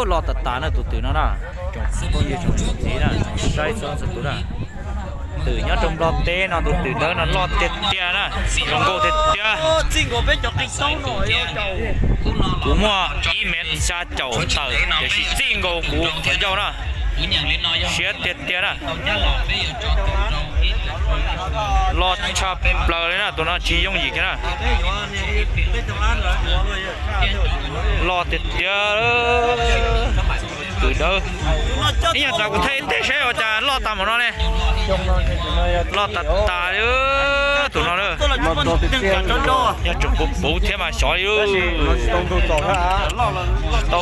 Loj tas tas na tus twm no na, tsoom phooj ywg tsoom niam txiv na, saib txhua leej txhua tus na. Twm nyob rau Nplog teb no tus twm dawb no loj tiag tiag na, zoo nkauj tiag tiag. Kuv muaj ib mev xya caum tawm tiam sis txij nkaus kuv qhov ncauj na, siab tiag tiag na. Loj tshaj plaws li na, tus no tsis yooj yim kiag na. Loj tiag tiag, twm dawb. Ib nyuag txaus kuv thaij ib teg seb ua cas loj tag npaum no ne. Loj tas tas li tus no na. Yog tsoom puv puv thiab mas xyov li. Tsis tau puv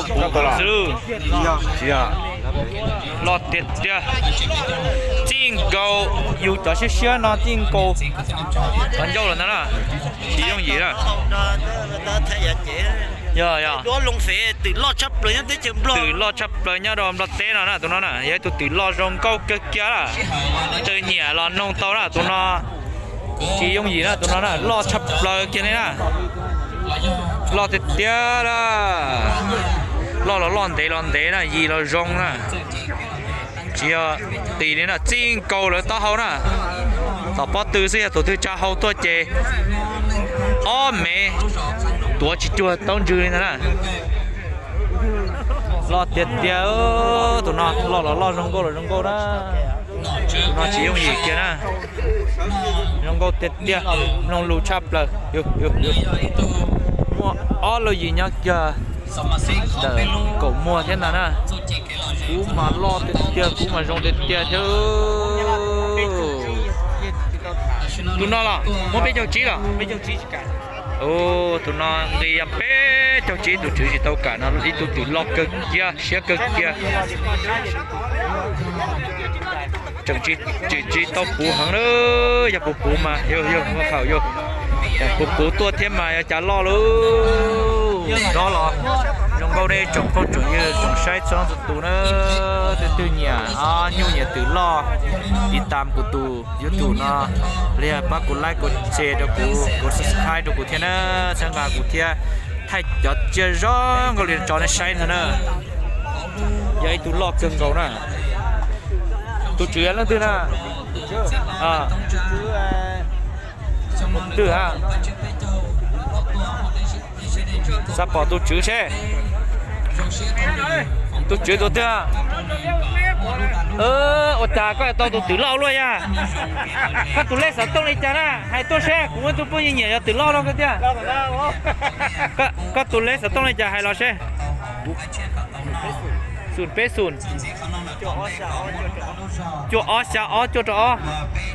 puv xwb. Loj tiag tiag. Txij nkaus yus cov siab siab no txij nkaus qhov ncauj lawm ntag na. Tsis yooj yim na. Yog, yog. Twm loj tshaj plaws nyob rau Nplog teb no na, tus no na yog ib tug twm loj zoo nkauj kawg kiag na. Tawg nyiam los noog tau na, tus no tsis yooj yim na, tus no na loj tshaj plaws kiag li na. Loj tiag tiag na. Loj los loj ntev los ntev na, yim los zoo na. Tsis yog tis li na, txij nkaus lawv taub hau na. Tom pob tw xwb, yog tus twg tsa hau tuaj ces ob mev tuav tsis cuag taub ntswg li ntag na. Loj tiag tiag, tus no loj los loj zoo nkauj los zoo nkauj na. Tus no tsis yooj yim kiag na. Zoo nkauj tiag tiag, mloog lus tshaj plaws. Muaj ob lub yim nyob kiag ntawm kaum muag thiab ntag na. Kub mas loj tiag tiag, kub mas zoo tiag tiag thiab. Tus no los muaj peb caug tsib los? Tus no nqi yog peb caug tsib, tus tswv tsis tau kam no, ib tug twm loj kawg kiag, siab kawg kiag. Tseem tsis, tsis tau puv heev na, yog puv puv mas yog, yog muaj qhaum yog, puv puv tuaj thiab mas yog cas loj lauj. Rov los zoo nkauj nej tsoom phooj tsoom ywg tsoom saib txhua leej txhua tus na, twg twg nyiam nyuj nyiam twm loj, tiv tam kuv tus YouTube no, los yog pab kuv like, kuv share rau kuv, kuv subscribe rau kuv thiab na, txhawb nqa kuv thiab thaij cov tsiaj zoo nkauj li tso nej saib ntag na. Yog ib tug loj kawg nkaus na. Tus tswv yog leej twg na? Twg a? Xav pom tus tswv seb. Tus tswv tus twg? Ua cas koj tau tus twm loj luaj yag? Koj tus lej xov tooj li cas na? Hais tuaj seb, kuv muaj tus phooj ywg nyiam yog twm loj no koj tiag. Koj tus lej xov tooj li cas hais los seb. Xoom peb xoom, cuaj ob xya ob cuaj rau ob.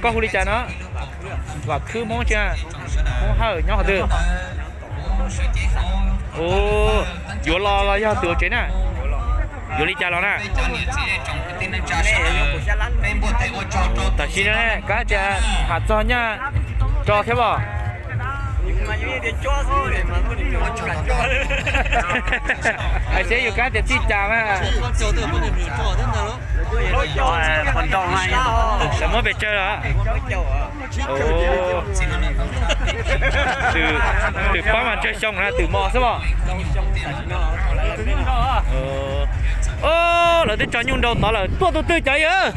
Koj hu li cas no? Vam Khwb Hmoob tsis, Hmoob Hawj nyob qhov twg? Yuav los los yog twm hauv tsev na? Yuav li cas los na? Tam sim no kab tias tham txog nyaj tso thiab os. Hais seb yus kab tias txij cas mas. Xav muab pes tsawg los? Twm pab mas tsawg xyoo na, twm mos xwb os. Lawv twb tso nyuj nrau tod lawm, tuaj tus twg cov yawg?